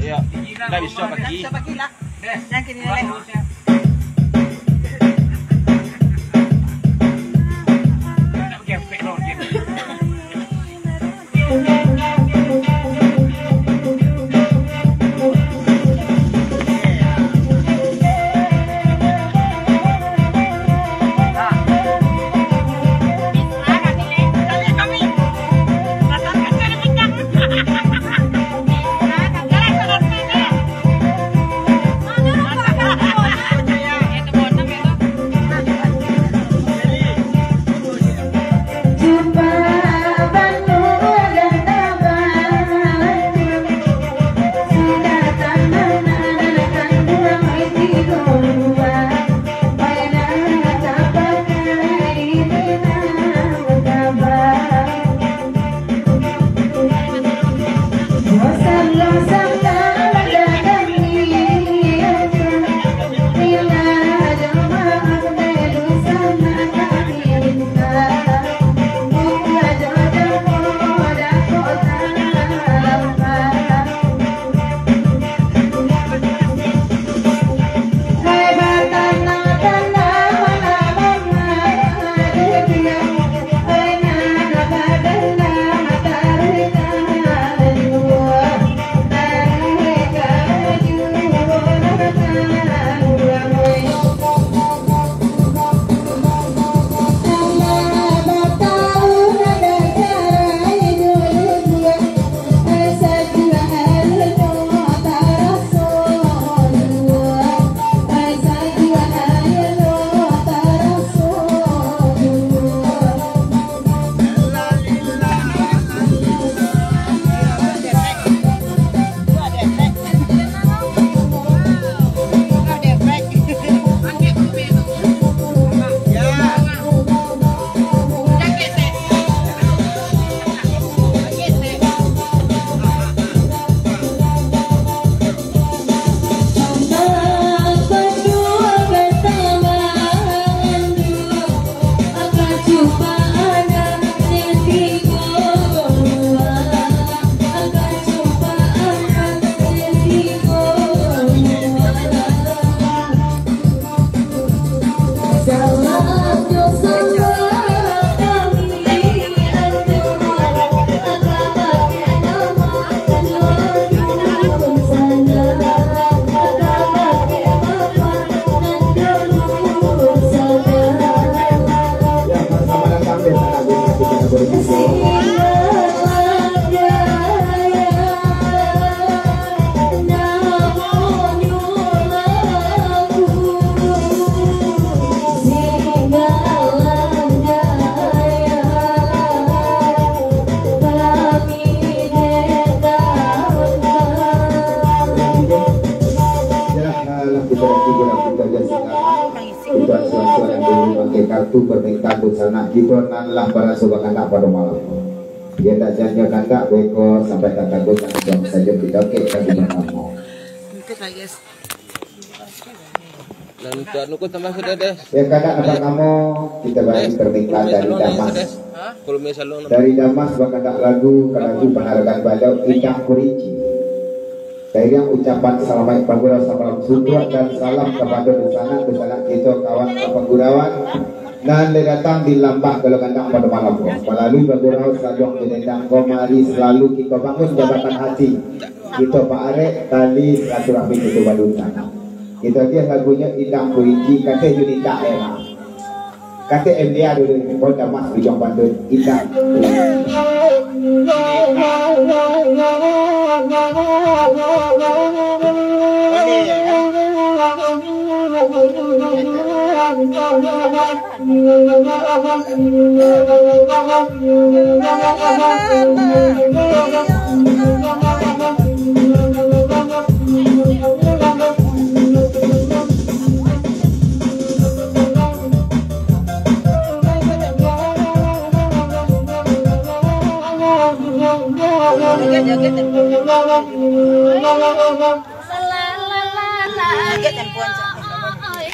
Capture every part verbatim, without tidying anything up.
Yo, ndak bisa pagi. Ndak bisa pagi lah. Jangan kini lah. Yalah, kita nanti kurang kita aja sekarang. Kita suan-suan dulu pakai kartu permintaan dunsanak kita nan lah baraso bakandak pado malam. Dia tak janji kandak, beko sampai tak takut, tak sajo kita, oke, kita pertama. Ikut lah, guys. Dan untuk anu ko tambah sudah deh. Ya, kandak nan partamo, kita bari permintaan dari Damas. Dari Damas bakandak lagu, ka lagu pangaragan baliau, Indang Kurinci. Kairiang ucapan salamaik pagurau samalam suntuak dan salam kapado dunsanak-dunsanak kito, kawan sapagurauan nan lah datang di Lambah Galo Gandang pado malam ko. Malalui pagurau Saluang Binendang ko, mari salalu kito bangun jabatan hati. Kito paarek tali silaturahmi kito badunsanak. Kito agiah lagunyo Indang Kurinci, kateh Junita Era. Kateh M D A dulu, Polda Mas Ujung Pandun, Indang.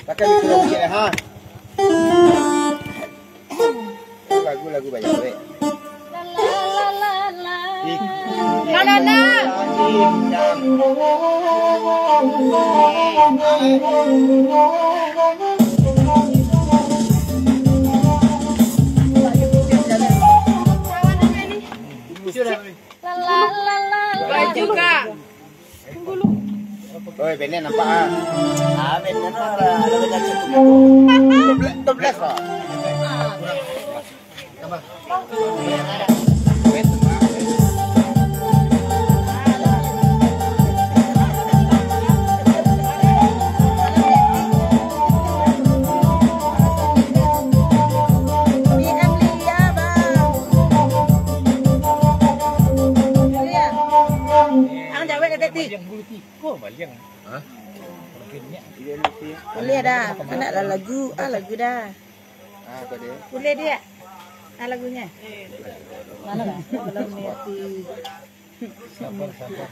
Pakai mikrofon sikit, ha. Lagu-lagu banyak, weh. Mana nak? Baju, Kak. Oi, bene nampak ah. Ah, bene tu lah, ada bene tu. Toples, toples lah. Ang jawab, Teti. Ko baliang. Hah? Boleh dah. Anak lah lagu, ah lagu dah. Ah, apa dia? Boleh dia. Ah lagunya. Mana dah? Belum ngerti. Sabar, sabar.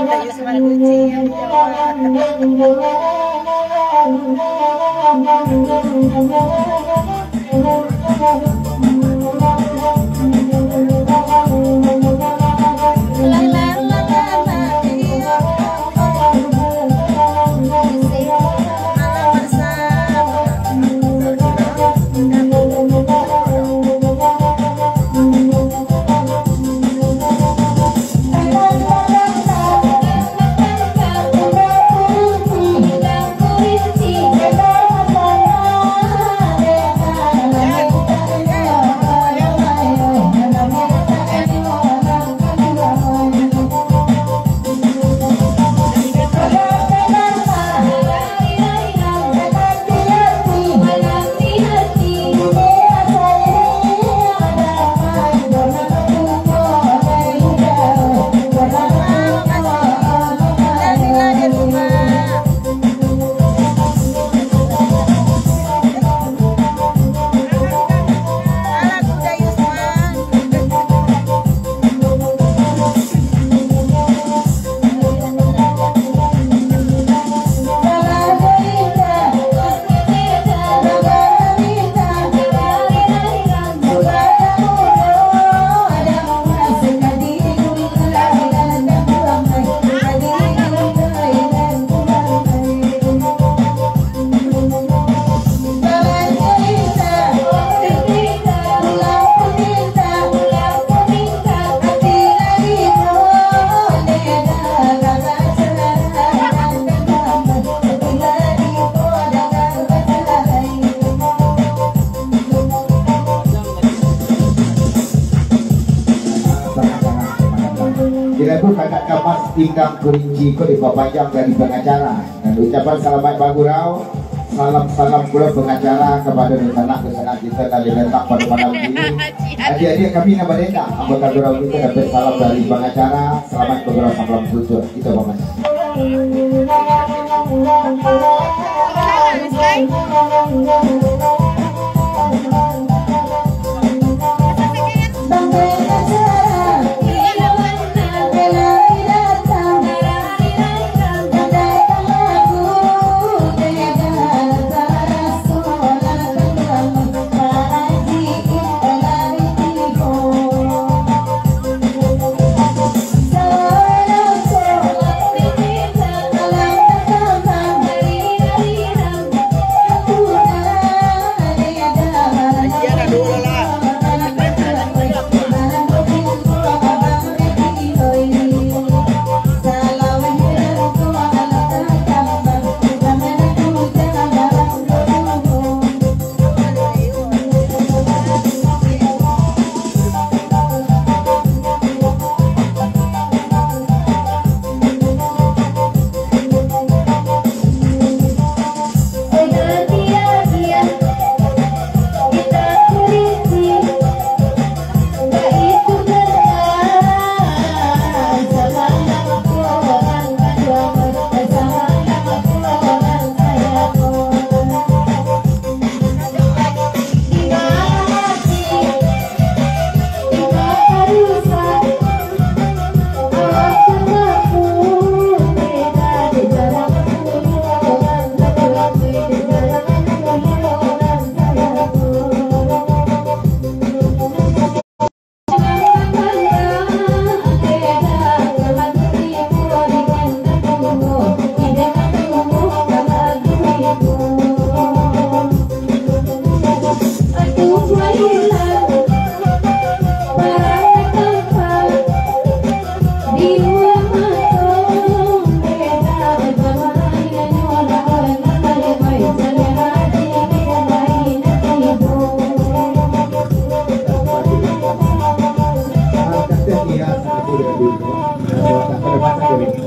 Dari Sumatera Utara. Di lagu Kanak Kamas Pinggang Kurinci ko dipapanjang dari pengacara. Dan ucapan salamat bagurau, salam-salam pulo pengacara kapado dunsanak-dunsanak kito nan diletak pado malam ini. Adiak-adiak kami nan balendak, anggota gurau kito dapek salam dari pengacara, salamat bagurau salam suntuak. Kito bamanah.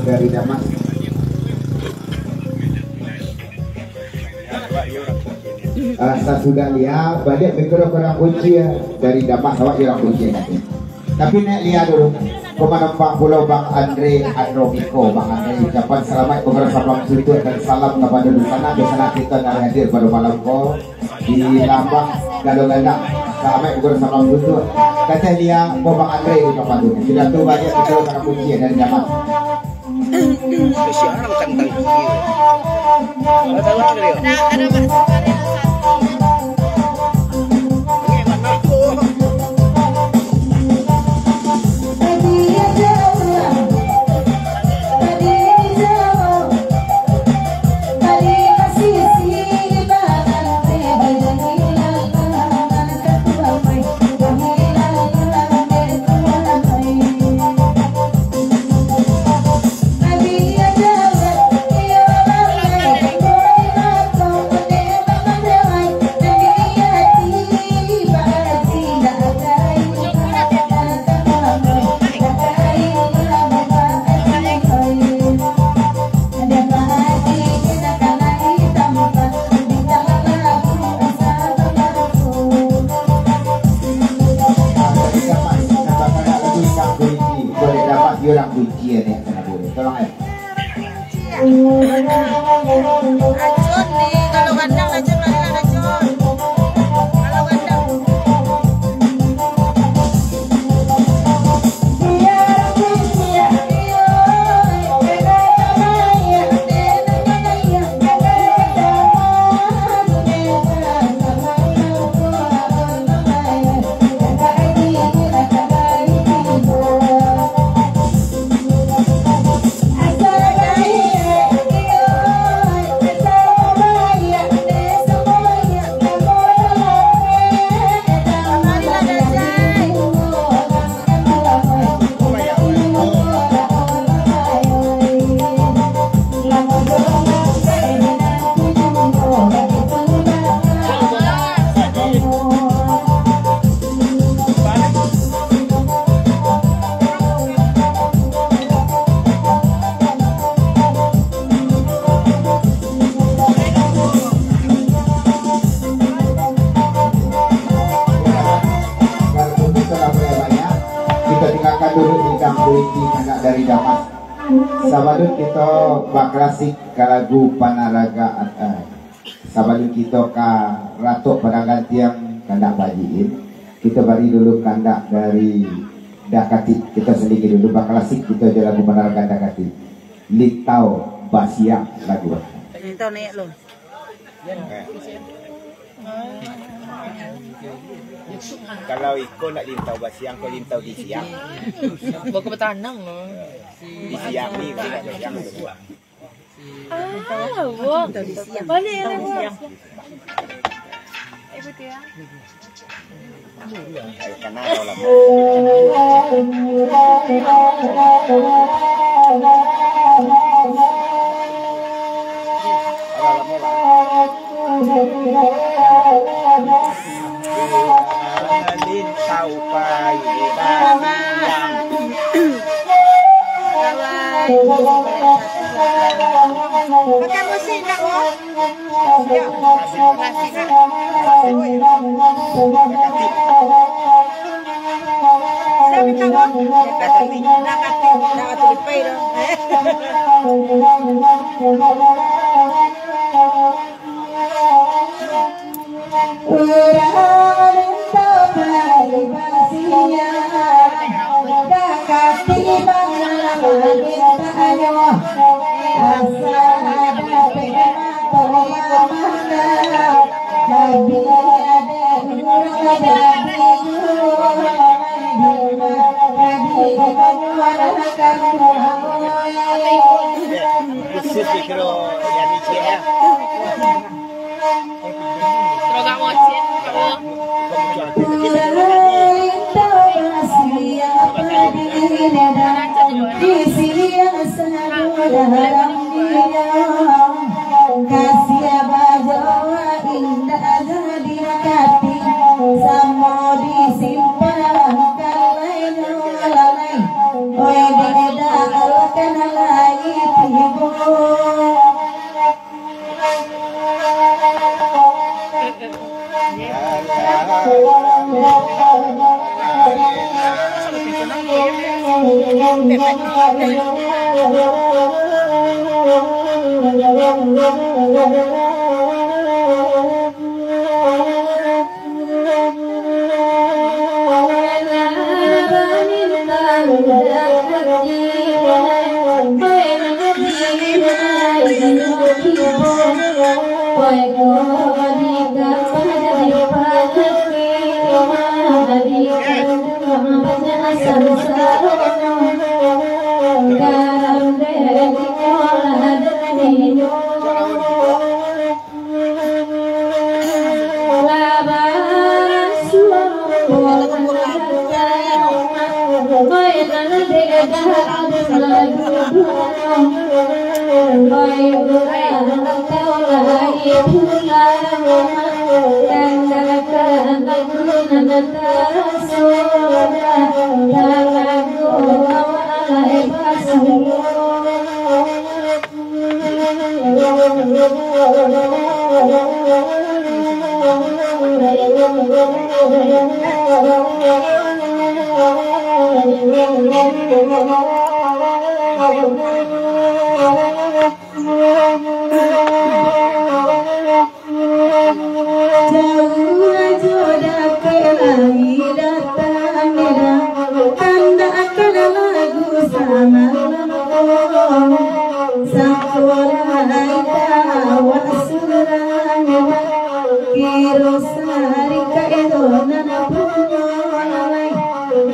Dari Damas. Ah, sasudah lia, baliak mikro kurang kunci ya. Dari Damas awak kurang kunci nanti. Tapi naik lia dulu. Ko manumpang pulo Bang Andre Andromiko. Bang Andre ucapan salamaik, babarasabam suntuak dan salam kapado dunsanak, dunsanak kito nan hadir pado malam ko di Lambang Galo Gandang. Salamaik, babarasabam suntuak. Kacau lia, ko Bang Andre ucapan tu. Sudah tu baliak mikro kurang kunci dari Damas. Siaran kantang gigi. Ada, ada, ada. Ini emang aku. Tolong, eh. Acun di Galo Gandang, Acun, marilah, Acun. Galo Gandang. Kita tinggalkan dulu bintang politik anak dari Damas. Sabalun kita baklasik ka lagu Panaraga Atai. Sabalun kito ka ratok padang gantiang kandak bajiin, kito bari dulu kandak dari Dakati, kito selingi dulu, baklasik kito jo lagu Manarakan Dakati. Lintau Basiang lagu. Lintau naik lo. Kalau iko nak lintau basiang, ko lintau di siang. Bawa ke petanang lo. Di siang ni, di siang. Ah, wah. Balik lah, wah. Eh, betul ya. Ayo, kena kalau lama. Kalau lama lah. Lintau pai baliang. Pakai musik ndak, Wo? Yo, musik, musik, musik. Siapa kamu? Ndak kati, ndak kati, ndak kati dipai doh. Urang tabari basiang, dakati bana mintanyo, asa dapek mato mamandang, tapi ado urang jadi juo, jadi di banua kampung. Khusus di kiro yang ni, ya. Samo disimpan kalai nyo lalai. Oi, dek eda alkan Jauah jo dakek lai datang, kandak ka lagu samalam ko. Sangko lai ka awak surang, kiro sarikaik tu nan punyo lai,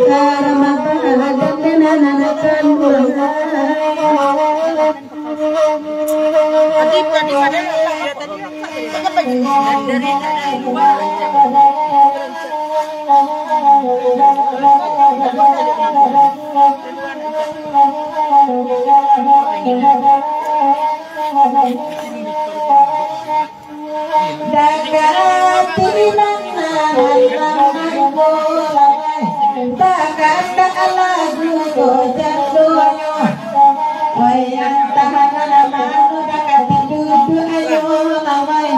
karama badan nan kanduang. Dakek pinang nan angko lai, takandak lagu ko jadonyo. Wayang tahanan manu dakek tiduduak ayo lawai,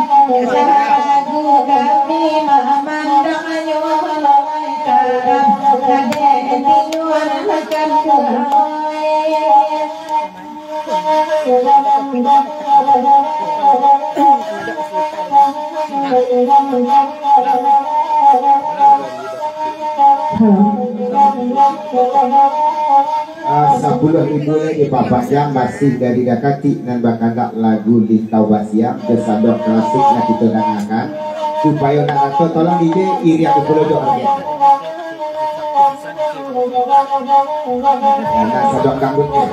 dah lagu kami mamandang ayo lawai, karang kadek tinyo nan akan duai. Ah, sapuluah ribu lai dipapanjang, masih dari Dakati nan bakandak lagu Lintau Basiang, jo sadok klasik nan kito dangakan. Supayo nak rato, tolong D J iriang pulo jo orkes. Nak sadok dangdutnyo.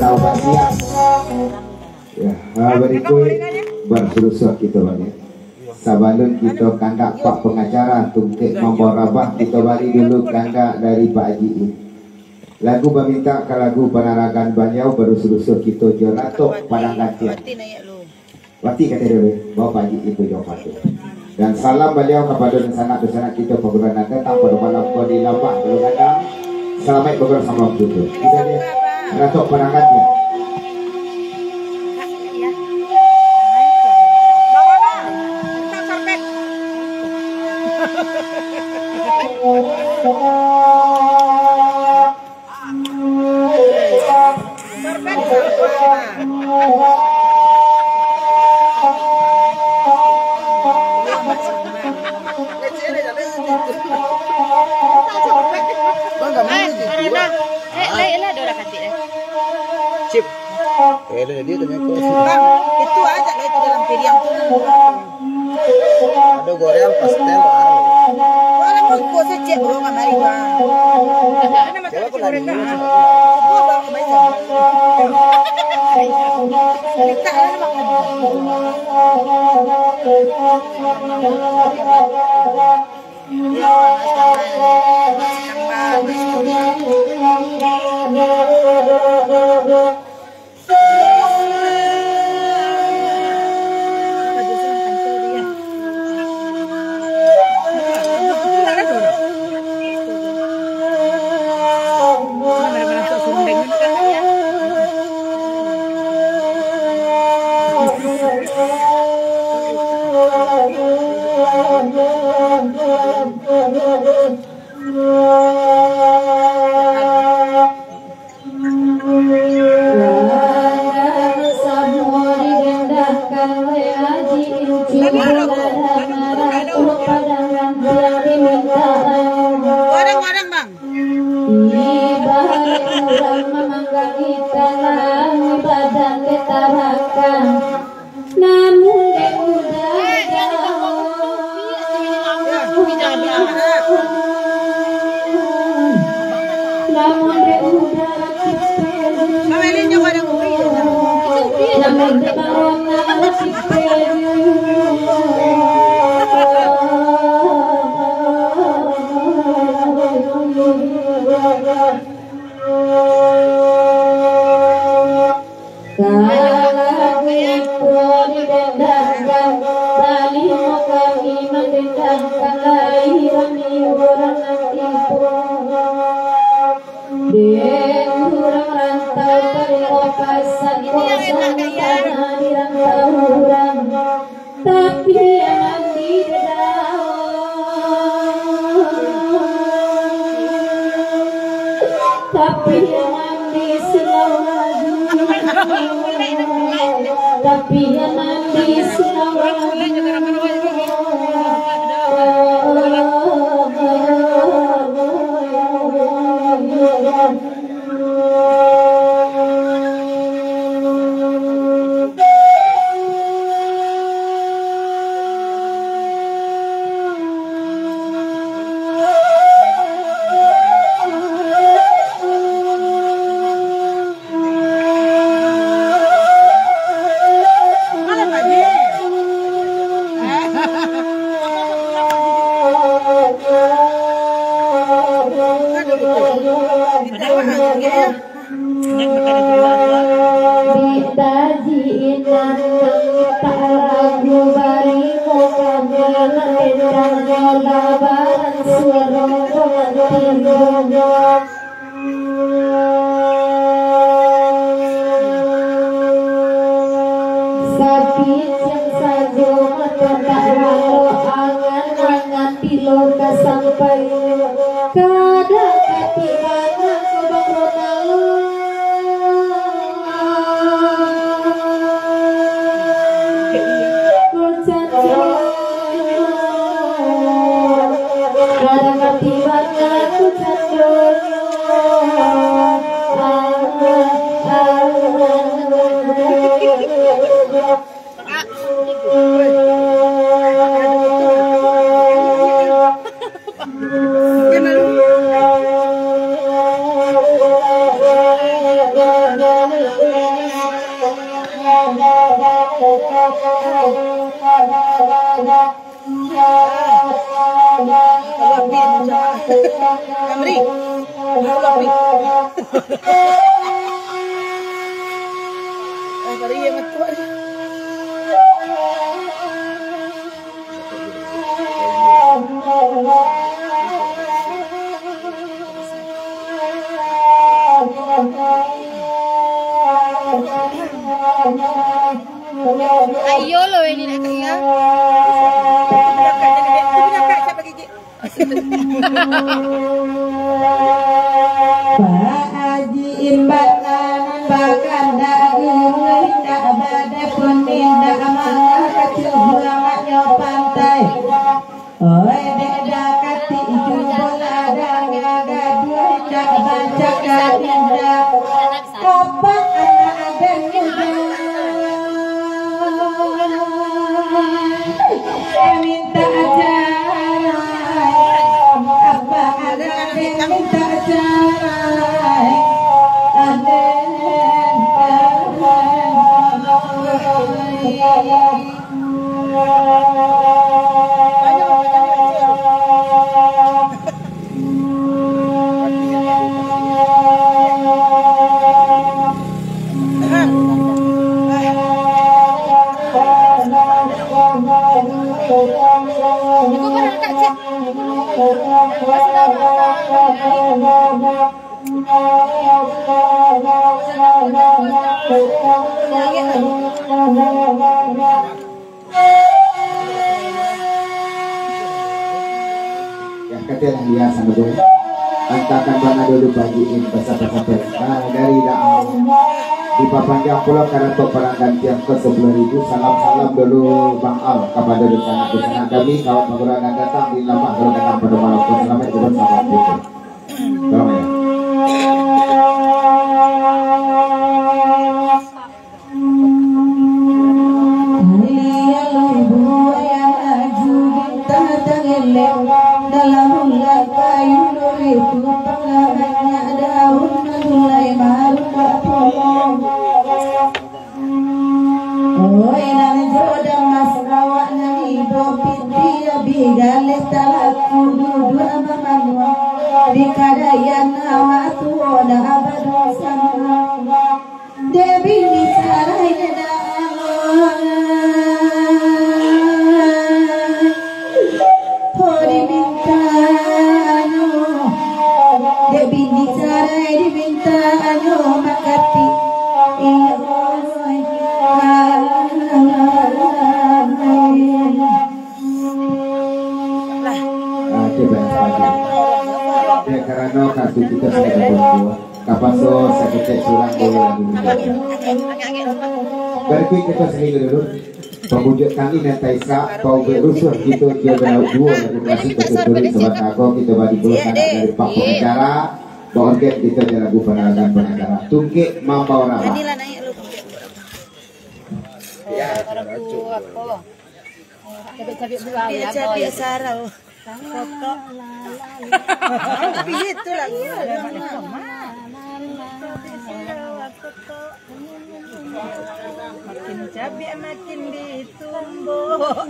Taubatiah. Ya, ha, barikuik, barsurusuah kito baliak. Sabalun kito kandak pak pangacara tungkek mambao rabah, kito bari dulu kandak dari Pak Haji I. Lagu bamintak ka lagu panaragan baliau, barsurusuah kito jo Ratok Padang Gantiang. Wati kato dulu, bawa Pak Haji itu jo patu. Dan salam baliau kapado dunsanak-dunsanak kito paguruan nan datang pado malam ko di Lampah Balun Gadang. Salamaik bagurau sambung tutup. Kito lihat Ratok Padang Gantiang. Eh, corona. Eh, lain lah, dia orang katik, eh. Cip. Eh, dia, dia tanya kau. Bang, itu aja lah itu dalam piring tu. Ada goreng pastel, baru. Wah, lah, mangko saya cek, bro, nggak mari, Bang. Kenapa kau lari? Gua baru kembali, Bang. Cerita lah, Bang. Ya, Bang, Bang. Ladang samo didendangkan, weh Aji Incu, ladang maratok padangan tiang dimintaan. Ibarat urang mamanggang ikan, badan ditarakkan. Namun dek mudah didau. Namun dek mudah dipilih. Namun dek corona dipilih. Kalau iko didendangkan, talimo kami mandendangkan, lai rami urang nan tibo. Dek urang rantau, talimo pasan ko, sangkana di rantau urang. Tapi nan di Bedau, tapi nan di Silau, tapi nan di Silau. Ditaji inang tak ragu, bari mo kami mandendang, labaran suaro nan tibo. Sapinciang sajo mato tak lalok, angan-angan pilo ka sampai. Kada katibanan ko Bang Ronaldo. Ko cacok. Kada katibanan ko cacok. Amri. Ah, mari yang kuat. Ayo lo, ini nak kaya. Pak Haji Imbanan bakandak, indak badai pun indak mangah, kacuah bulangnyo pantai. Oi, dek dakati ijo bola danga gaduah, indak bancak ka indak. Apa anak aden muda? Minta ajaran. Apa anak aden minta ajaran? Aden. Yang katiak lah dia sama gue. Antakan bana dulu Pak Haji Im, pasal-pasal, ah, dari dah. Dipapanjang pulo karato parang gantian ka sapuluah ribu. Salam-salam dulu Bang Al kapada dunsanak-dunsanak kami, kawan pangurus nan datang di lamah kalau datang pada malam. Selamat bersahabat. Selamat. Lialah buaya laju bintang tangelek, dalam ulah kayu luri tu pangahanya daun, manulai marumbak pulo. Oi, nan jo damas awak nan ibo piti abih galeh talaku duduak mamanuang, di kadaian awak tuo dah badosa. Dek bini carai nyo dak, oh, dimintanyo. Dek bini carai dimintanyo mangkati. Iyo, ah, tu banyak pagi. Dek karano kartu kito sudah bakumpul. Kapaso saketek surang bola dulu. Barikuik kito salingo dulu. Pamujuik kami nan taisak, paujuik rusuah kito jo dalam duo lagu klasik batuturik sabanta ko kito bari pulo anak dari pak pengacara, baorgen kito jo lagu panalagan pengacara. Tungkek Mambao Rahmat. Cabik-cabik buah ya, boy. Sarau. Kotok. Tapi itu lagu. Makin cabik, makin ditumbuk.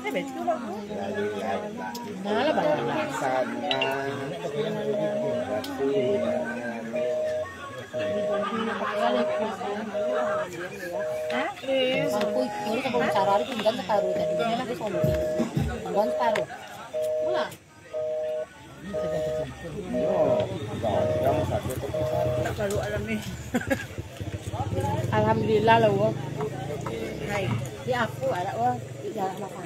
Eh, betul lagu. Nah, lah, banyak. Aku, aku cara itu bukan separuh tadi, dia nanti sompi. Bukan separuh. Pulang. Alhamdulillah lah, wo. Hai. Di aku ada, wo. Di dalam makan.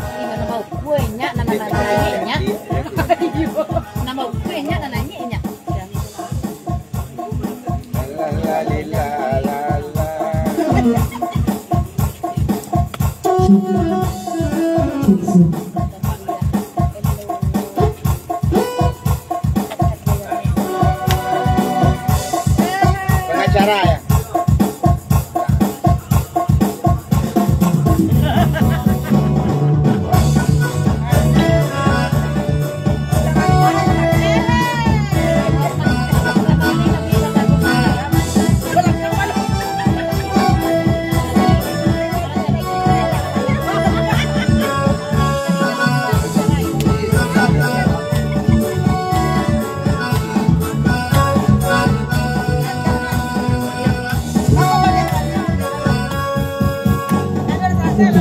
Ih, mana mau kue nyak, nana nana nanya nyak. Nama kue nyak, nana nanya nyak. Pengacara ya. Jadi,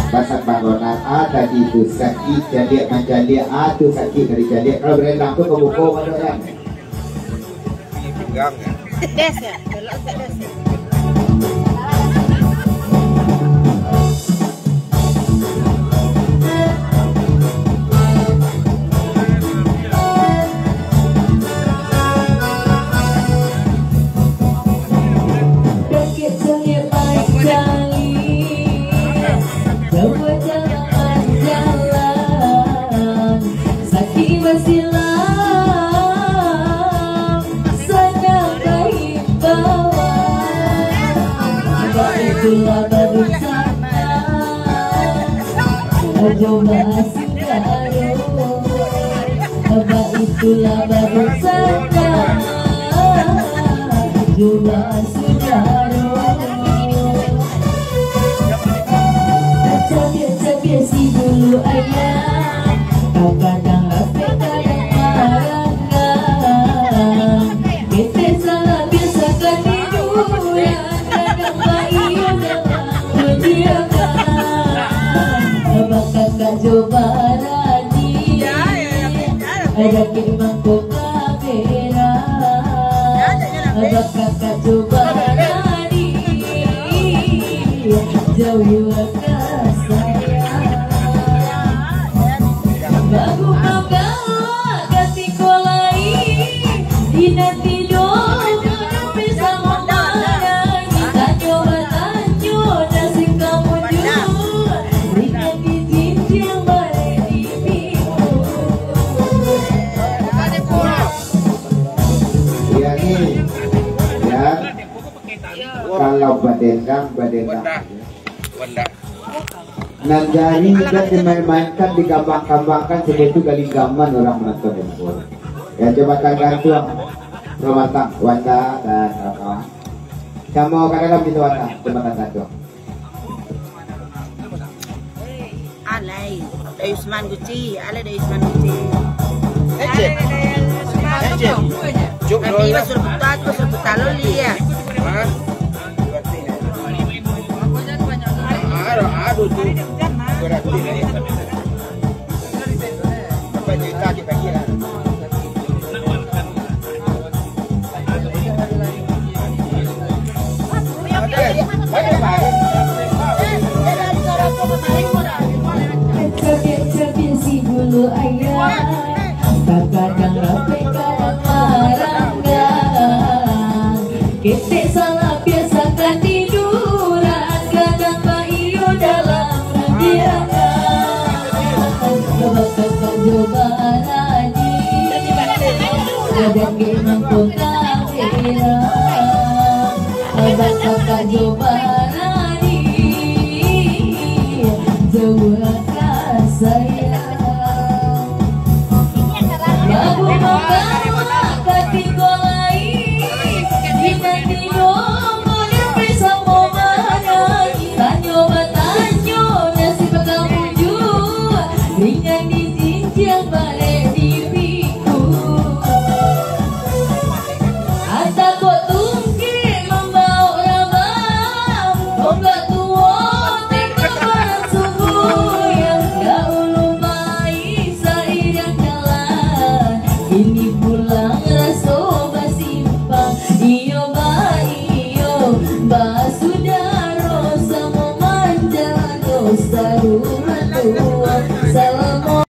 pasal bangunan, ah, tadi tu sakik, caliak mancaliak, ah, tu sakik dari caliak. Kalau berenang tu kebuko, mana kan? Pinggang, ya? Des, ya? Belok ke des, ya? Sakik basilang, sadang baimbauan. Baitulah badusakan, jo basudaro. Baitulah badusakan, jo basudaro. Cabiak-cabiak si bulu ayam, kadang lapeh, kadang maranggang. Ketek salah biaso katiduran, kadang baiyo dalam kudiakan. Bakakak jo barani, ada kini mangko kamera. Bakakak jo barani, jauah ka sayang. Bagu manggalak ka sikolah, inati doh, manampek samo manangih. Tanyo batanyo, nasib ka mujua, inati jinjiang bareh di pintu. Ya, ni. Ya. Kalau badendang, badendang. Nan jari kan dimain-mainkan, dikambang-kambangkan, sebab tu gali gaman orang menonton itu. Ya, jambatan gantung, Romatang, Wanda, dan kawan-kawan. Samo ka dalam pintu Wanda, jambatan gantung. Alai, Dayusman Guci, alai Dayusman Guci. Ecek. Ecek. Cuk, tapi lo lah. Basul putar, basul putar lo liya. Hah? Aduh, aduh, tu. Berarti ni. Berapa juta dibagi lah. Cabiak-cabiak si bulu ayam, kadang lapeh, kadang maranggang. Ketek salah biaso katiduran, kadang baiyo dalam kudiakan. Bakakak jo barani, ada kini mangko kamera. Bakakak jo barani, jauah ka sayang. Bagu manggalak ka sikolah, inati doh, manampek samo manangih. Tanyo batanyo, nasib ka mujua, ringan dijinjiang, bareh di